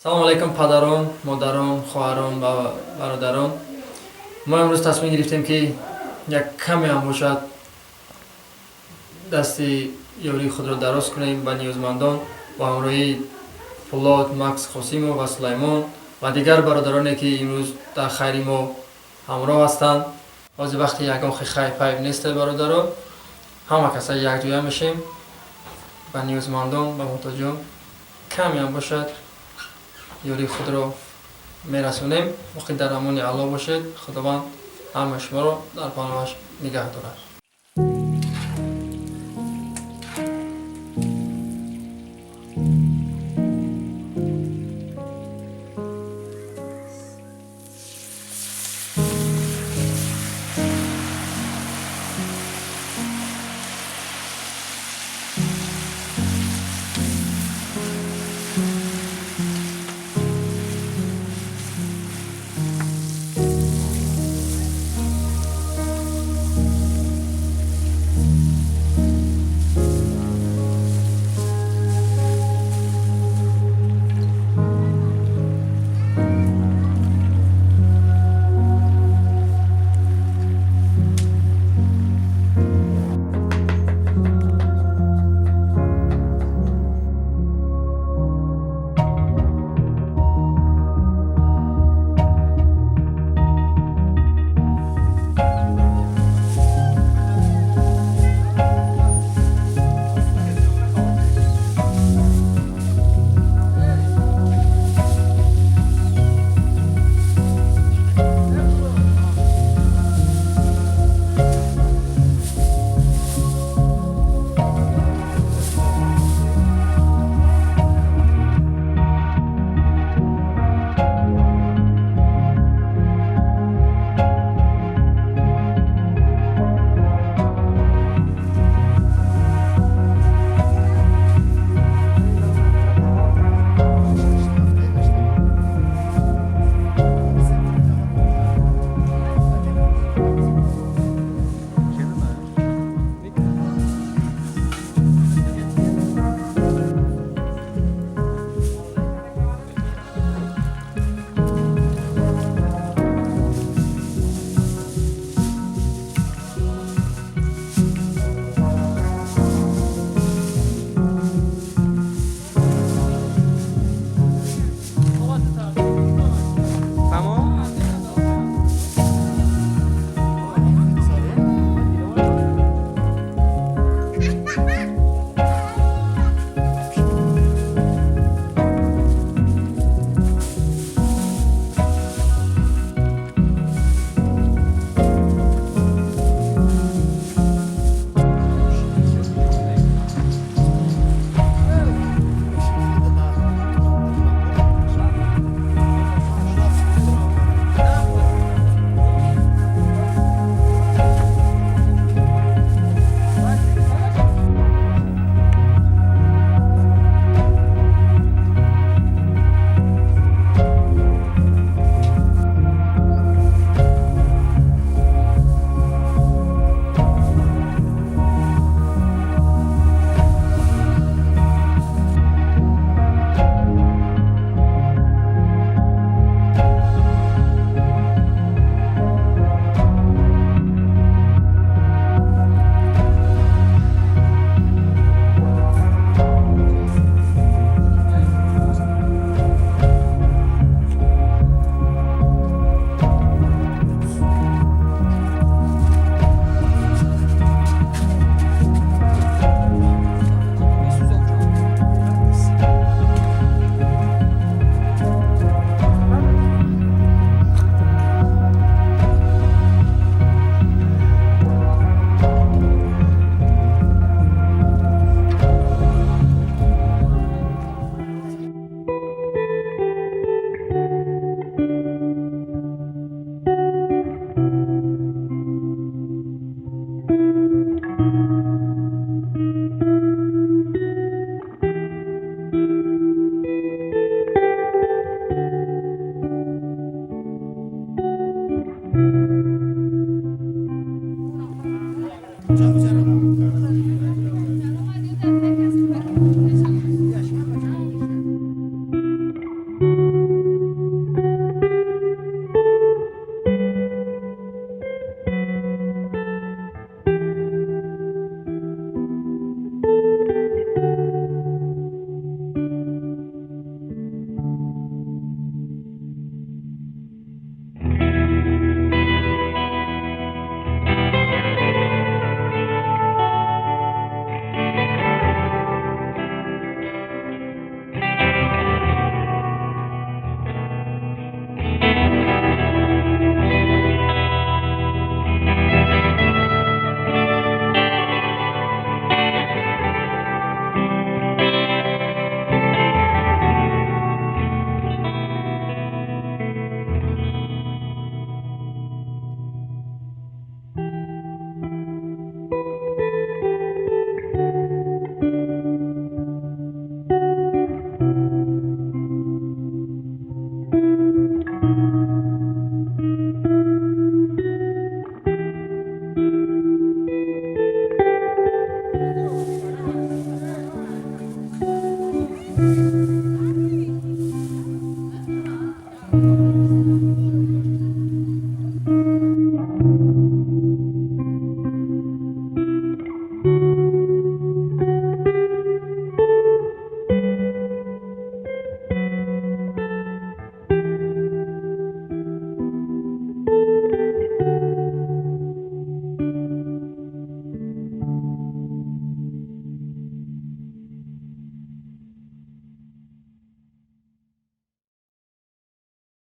Салому алайкум, падарон, модарон, хоҳарон ва бародарон. Мо имрӯз тасмим гирифтем, ки як каме ҳам бошад, дасти ёрии худро дароз кунем ба ниёзмандон бо ҳамроҳии Пулод, Макс Қосимов ва Сулаймон ва дигар бародароне, ки имрӯз дар хайри мо ҳамроҳ ҳастанд. Ҳозир вақти ягон хайр пайб несте, бародаро. Ҳама каса якҷоя мешем, ба ниёзмандон, ба муҳтоҷон каме ҳам бошад, ёрии худро мерасонем. Боқӣ дар амони Аллоҳ бошед. Худованд ҳама шуморо дар паноҳаш нигаҳ дорад.